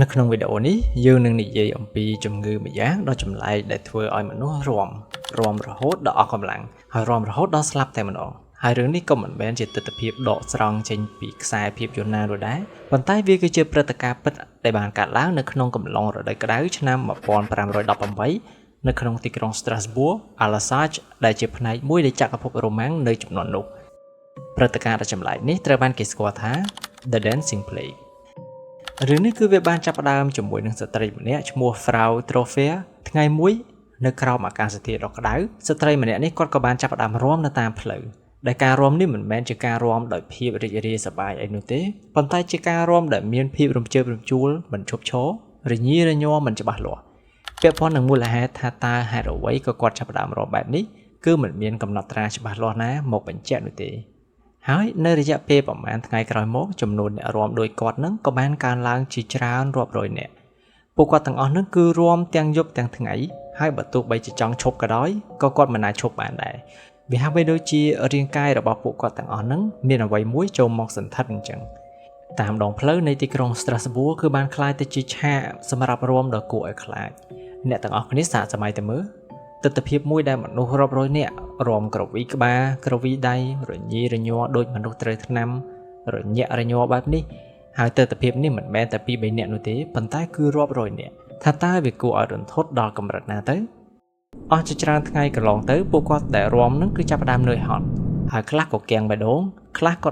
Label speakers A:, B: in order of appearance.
A: នៅក្នុងវីដេអូនេះយើងនឹងនិយាយអំពីជំងឺម្យ៉ាងដ៏ចម្លែកដែលធ្វើឲ្យមនុស្សរាំរាំរហូតដល់អស់កម្លាំងហើយរាំរហូតដល់ស្លាប់តែម្ដងហើយរឿងនេះក៏មិនមែនជាទិដ្ឋភាពដកស្រង់ចេញពីខ្សែភាពយន្តណានោះដែរប៉ុន្តែវាគឺជាព្រឹត្តិការណ៍ពិតដែលបានកើតឡើងនៅក្នុងកំឡុងរដូវក្តៅឆ្នាំ1518នៅក្នុងទីក្រុង Strasbourg, Alsace ដែលជាផ្នែកមួយនៃចក្រភពរ៉ូម៉ាំងនៅជំនាន់នោះព្រឹត្តិការណ៍ដ៏ចម្លែកនេះត្រូវបានគេស្គាល់ថា The Dancing Plague រឿងនេះគឺវាបានចាប់ផ្ដើមជាមួយនឹងស្ត្រីម្នាក់ឈ្មោះ Frau Troffea ថ្ងៃមួយនៅក្រោមអាកាសធាតុដ៏ក្តៅស្ត្រីម្នាក់នេះគាត់ក៏បានចាប់ផ្ដើមរាំនៅតាមផ្លូវដែលការរាំនេះមិនមែនជាការរាំដោយភាពរីករាយសប្បាយអីនោះទេប៉ុន្តែជាការរាំដែលមានភាពរំជើបរំជួលមិនឈប់ឈររញ៉េរញ័រមិនច្បាស់លាស់ពាក់ព័ន្ធនឹងមូលហេតុថាតើហេតុអ្វីក៏គាត់ចាប់ផ្ដើមរាំបែបនេះគឺមិនមានកំណត់ត្រាច្បាស់លាស់ណាមកបញ្ជាក់នោះទេហើយនៅរយៈពេលប្រហែលថ្ងៃក្រោយមកចំនួនអ្នករាំដោយគាត់នឹងក៏បានកើនឡើងជាច្រើនរាប់រយនាក់ពួកគាត់ទាំងអស់នឹងគឺរាំទាំងយប់ទាំងថ្ងៃហើយបើទោះបីជាចង់ឈប់ក៏ដោយក៏គាត់មិនអាចឈប់បានដែរវាហាក់បីដូចជារាងកាយរបស់ពួកគាត់ទាំងអស់នឹងមានអ្វីមួយចូលមកសន្ធិដ្ឋអញ្ចឹងតាមដងផ្លូវនៃទីក្រុង Strasbourg គឺបានក្លាយទៅជាឆាកសម្រាប់រាំដ៏គួរឲ្យខ្លាចអ្នកទាំងអស់គ្នាសាកសម័យទៅមើលទិដ្ឋភាពមួយដែលមនុស្សរាប់រយនាក់រាំក្រវីក្បាលក្រវីដៃរញ៉េរញ័រដូចមនុស្សត្រូវថ្នាំរញាក់រញ័របែបនេះហើយទិដ្ឋភាពនេះមិនមែនតែពីរបីនាក់នោះទេប៉ុន្តែគឺរាប់រយនាក់ថាតើវាគួរឲ្យរន្ធត់ដល់កម្រិតណាទៅអស់ជាច្រើនថ្ងៃកន្លងទៅពួកគាត់ដែលរាំនឹងគឺចាប់ផ្ដើមនឿយហត់ហើយខ្លះក៏គាំងបេះដូងខ្លះក៏